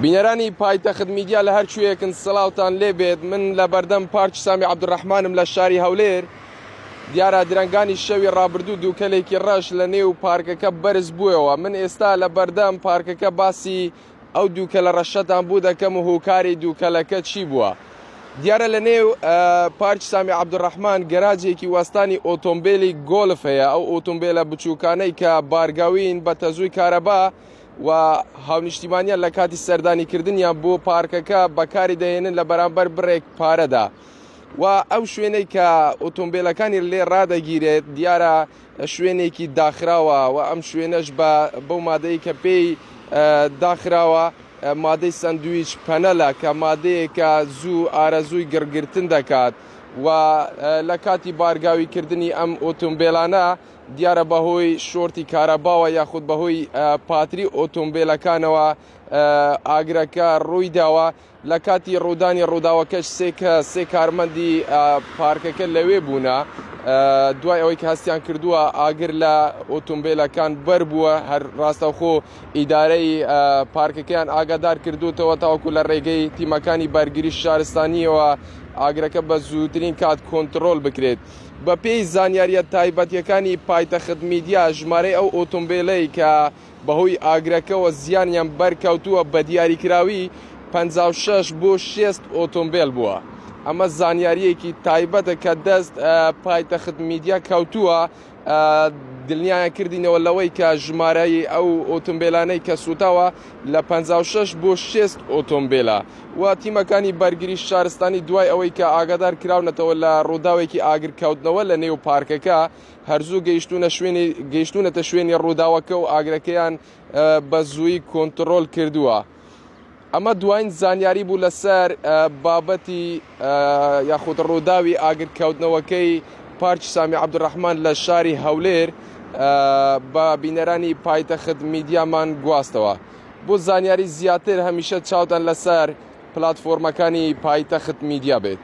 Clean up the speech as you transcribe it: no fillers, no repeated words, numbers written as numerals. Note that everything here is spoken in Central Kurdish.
بینەرانی پایتەخت میدیا لە هەر کوێیەکن سڵاوتان لێبێت من لە بەردەم پارکی سامی عەبدولڕەحمانم لە شاری هەولێر دیارە درەنگانی شەوی ڕابردوو دووکەلێکی ڕەش لە نێو پارکەکە بەرز بووەوە من ئێستا لە بەردەم پارکەکە باسی ئەو دووکەلە ڕەشەتان بوو دەکەم و هۆکاری دووکەلەکە چی بووە دیارە لە نێو پارکی سامی عەبدولڕەحمان گەراجێکی وەستانی ئۆتۆمبیلی گۆلف هەیە ئەو ئۆتۆمبیلە بچووکانەی کە بارگاوین بە تەزووی کارەبا و هاونیشتیمانیان لە کاتی سەردانیکردنیان بۆ پارکەکە بەکاری دەهێنن لە بەرامبەر بڕێک پارەدا و ئەو شوێنەی کە ئۆتۆمبیلەکانی لێ ڕادەگیرێت دیارە شوێنێکی داخراوە و ئەم شوێنەش بە بەو مادەی کە پێی داخراوە مادەی سەندویچ پەنەلە کە مادەیەکە زوو ئارەزووی گڕگرتن دەکات و لە کاتی بارگاویکردنی ئەم ئۆتۆمبیلانە دیارە بەهۆی شۆرتی کارەباوە یاخود بەهۆی پاتری ئۆتۆمبیلەکانەوە ئاگرەکە ڕوویداوە لە کاتی ڕوودانی ڕووداوەکەش سێ کە سێ کارمەندی پارکەکە لەوێ بوونە دوای ئەوەی کە هەستیان کردووە ئاگر لە ئۆتۆمبیلەکان بەر بووە هەر ڕاستەوخۆ ئیدارەی پارکەکەیان ئاگادار کردوتەوە تاوەکو لە ڕێگەی تیمەکانی بەرگری شارستانیەوە ئاگرەکە بە زووترین کات کۆنتترۆل بکرێت. بەپێی زانیارییە تایبەتییەکانی پایتەخت میدیا، ژمارەی ئەو ئۆتۆمبێلەی کە بەهۆی ئاگرەکەوە زیانیان بەرکەوتووە بە دیاریکراوی 56 بۆ 60 ئۆتۆمبێل بووە. ئەمە زانیارییەکی تایبەتە کە دەست پایتەخت میدیا کەوتووە، دڵنیایان کردینەوە لەوەی کە ژمارەی ئەو ئۆتۆمبێلانەی کە سوتاوە لە 56 بۆ 60 ئۆتۆمبێلە و تیمەکانی بەرگری شارستانی دوای ئەوەی کە ئاگادار کراونەتەوە لە ڕووداوێکی ئاگرکەوتنەوە لە نێو پارکەکە هەرزوو گەیشتونە شوێنی گەیشتونەتە شوێنی ڕووداوەکە و ئاگرەکەیان بە زووی کۆنتڕۆل کردووە. ئەمە دواین زانیاری بوو لەسەر بابەتی یاخود ڕووداوی ئاگرکەوتنەوەکەی پارکی سامی عەبدولڕەحمان لە شاری هەولێر بە بینەرانی پایتەخت میدیامان گواستەوە. بۆ زانیاری زیاتر هەمیشە چاوتان لەسەر پلاتفۆرمەکانی پایتەخت میدیا بێت.